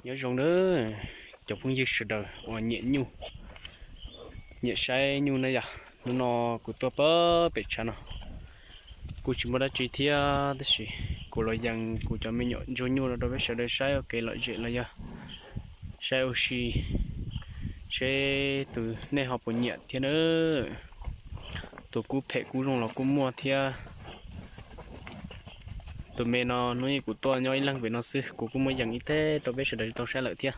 Nyob zoo nawb cov phooj ywg sawv daws uas nyiam nyuj, nyiam saib nyuj na yom. Hnub no kuv tuaj pem tshav no, kuj tsis muaj dab tsi thiab tab sis kuv los yees kuv cov me nyuam ntsuag nyuj no rau peb sawv daws saib ua kev lom zem los yog saib ua si, seb tus nej ho puas nyiam thiab na. Tus kub phem kub zoo los kuj muaj thiab. Tus me no hnub ib kuv tuaj nyob ib leeg pem no xwb, kuv kuj muab yees ib teg rau peb sawv daws tau saib lawm thiab.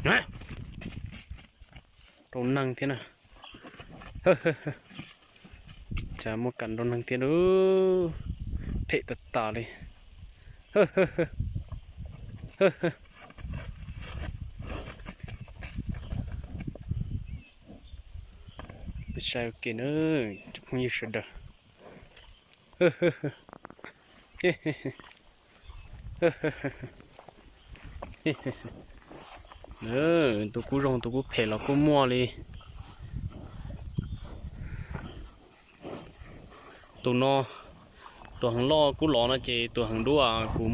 Nrau neeg thiab na. Cas muaj kam nrau neeg thiab lauj. Phem tas tas li. Peb saib ua ke na, cov phooj ywg sawv daws. Tus kub zoo tus kub phem los kuj muaj li. Tus no, tus heev loj kub lov no ces tus heev dub kuv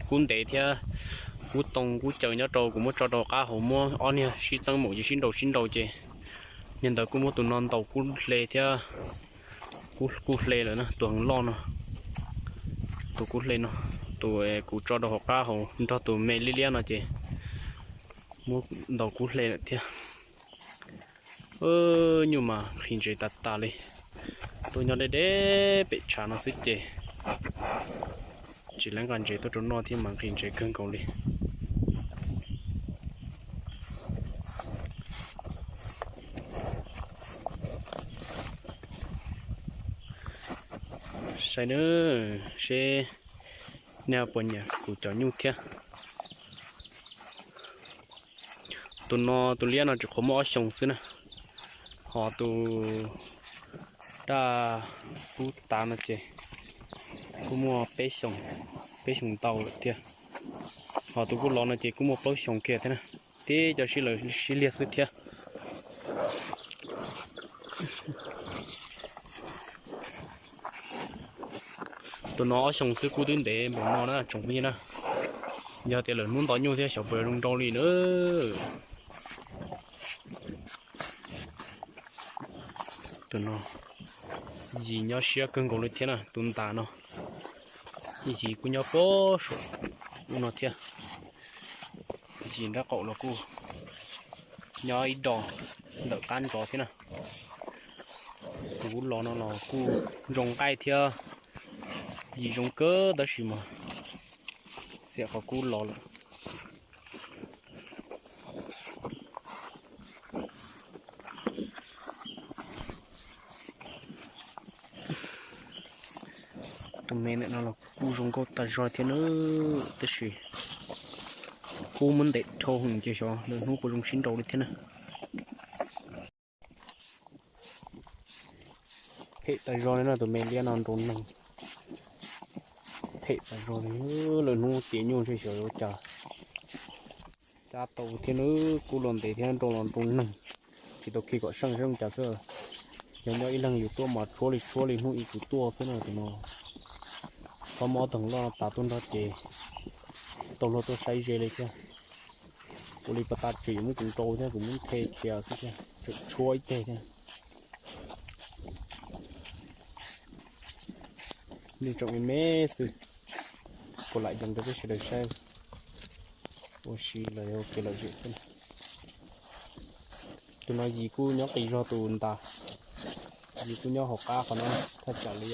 kub ntev thiab kub too kub caws nyob rau kuv muab tso rau qab hauv, muab ob niag sib txeeb maum ces sib nraus sib nraus ces niag ntawd kuj muab tus no ntaus kub hle thiab, kub kub hle lawm na, tus heev loj no, tus kub hle no, tus kuv tso rau hauv qab hauv nrog tus me liab liab no ces muab ntaus kub hle lawm thiab. Nyuj mas nqhis ntsev tas tas li. Tuaj nyob deb deb pem tshav no xwb ces tsis lab nqa ntsev tuaj rau noj thiab mas nqhis ntsev kawg nkaus li. Saib nawb, seb nej puas nyiam kuv cov nyuj thiab. Tus no tus liab no tsis qhuav muaj ob xyoos xwb na, ho tus daj kub tav no ces kuj muaj peb xyoos, peb xyoos ntau lawm thiab. Ho tus kub lov no ces kuj muaj plaub xyoos kiag thiab na, tib co sib law sib liag xwb thiab. Tus no ob xyoos xwb kub twb ntev npaum no na tsoom phooj ywg na. Yog tias lawm hnub nto nyuj thiab xyov puas zoo nrau li na. Tus no yis nyob siab kawg nkaus li thiab na, tus ntas no yis kuj nyob pob saum ub no thiab. Yis nraub qaum los kuj nyob ib do ntawm qab ntsov thiab na. Tus kub lov no los kuj zoo nqaij thiab, yis zoo kawg tab sis mas xiam qhov kub lov lawm. Tus me ntawm no los kuj zoo nkauj tas zog thiab na, tab sis kub muab ntes dhau heev ces xyov lwm hnub puas zoo sib nrau li thiab na. Phem tas zog li no, tus me liab no nrau neeg. Phem tas zog li, lwm hnub tiav nyuj ntshe xyov yuav cas cab tau thiab na, kub los ntev thiab nrau los nrau neeg. Tsis tau khi kom seej zoo cas xwb. Yog nyob ib leeg yus tuaj mas tshuab li tshuab li hnub ib kuv tuaj xwb na tus no. Txhob muab ob tug loj no tav tuaj nrog ces tau luag tuaj saib ze li thiab. Ua li pas tas tseem yuav muab kuv nrau thiab kuv muab nthe khiav xwb thiab, tseem tshuab ib teg thiab. Nyuj tseem me me xwb, kuv lam yees rau peb sawv daws saib ua si los yog ua kev lom zem xwb na. Tus no yis kuj nyob qis zog tus ntas, yis kuj nyob hauv qab qhov no thaj tsam li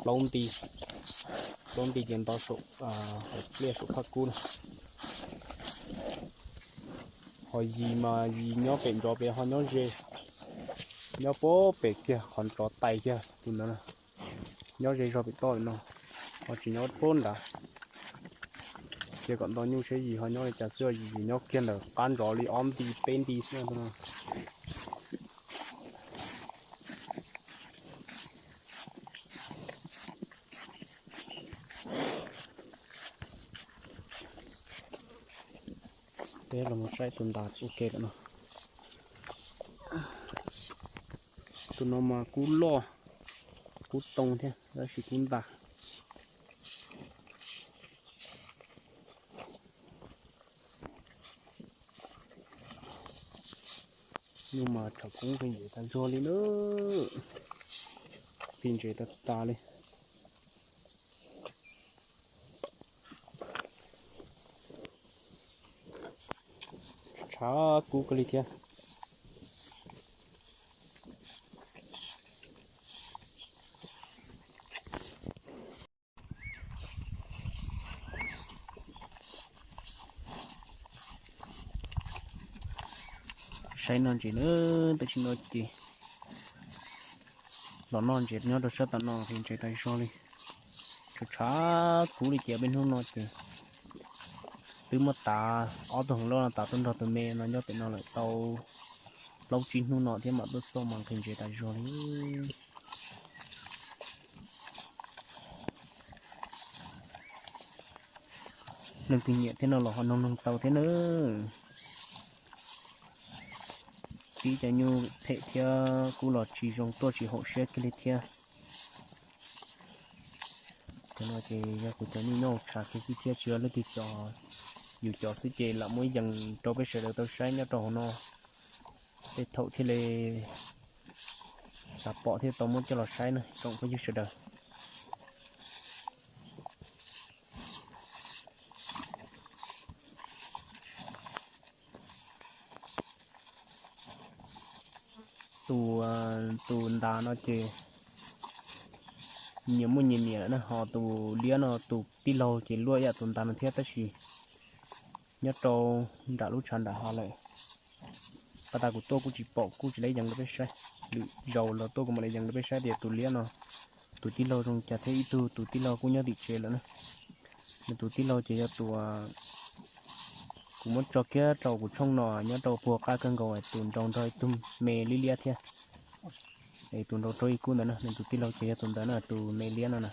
plaub nti, plaub nti ces nto saum hauv pliaj saum phaj kub na. Ho yis mas yis nyob pem ntsov pem ho nyob ze, nyob puag pem kiag qhov ntsov tais kiag tus ntawd na. Nyob ze zog pem toj no, ho tsis nyob puag nrad. Cia kom nto nyuj seb yis ho nyob li cas xwb, yis nyob kiag ntawm qab ntsov li ob nti peb nti xwb no. Peb los mus saib tus ntas ua ke lawm no. Tus no mas kub loj, kub too thiab tab sis kub ntas. Hnub mas tshav kub nqhis ntses tas zog li na, nqhis ntses tas tas li. Tshav kub kawg li thiab. Saib noj ntses na, tam sim no ces los noj ntses nyob rau sab tom no nqhis ntses tas zog li. Tshav tshav kub li ces peb hnub no ces twb muab tav ob tug heev loj no tav tuaj nrog tus me no nyob pem no lawm tau plaub tsib hnub no thiab mam tuaj xauj mas nqhis ntses tas zog li. Leej twg nyiam thiab no los ho noog noog tau thiab na. Tib cov nyuj phem thiab kub los tsis zoo tuaj tsis haum siab kiag li thiab. Cov no ces yog kuv cov nyuj nyob hauv tshav kiag xwb thiab tsis yog leej twg cov, yus cov xwb ces lam muab yees rau peb sawv daws tau saib nyob rau hauv no. Tej thaum thiaj li xav pom thiaj tau muab coj los saib na tsoom phooj ywg sawv daws. Tus, tus ntas no ces nyias muaj nyias niam lawm na, ho tus liab no tus tij laug ces luaj ib yam tus ntas no thiab tab sis nyob rau nram lub tshav nram hav lawm. Pas tas kuv tuaj kuj tsis pom kuj tsis lawv yees rau peb saib, lwm zaus los tuaj kuv mam li yees rau peb saib tias tus liab no, tus tij laug zoo cas thiab ib tug tus tij laug kuj nyob tim tsev lawm na. Nws tus tij laug ces yog tus kuv muab tso kiag rau kuv tshooj no nyob rau puag qab kawg nkaus tus nraug nrog ib tug me liab liab thiab. Es tus nraug raug ib kub ntawd na, nws tus tij laug ces yog tus ntawd na, tus me liab no na.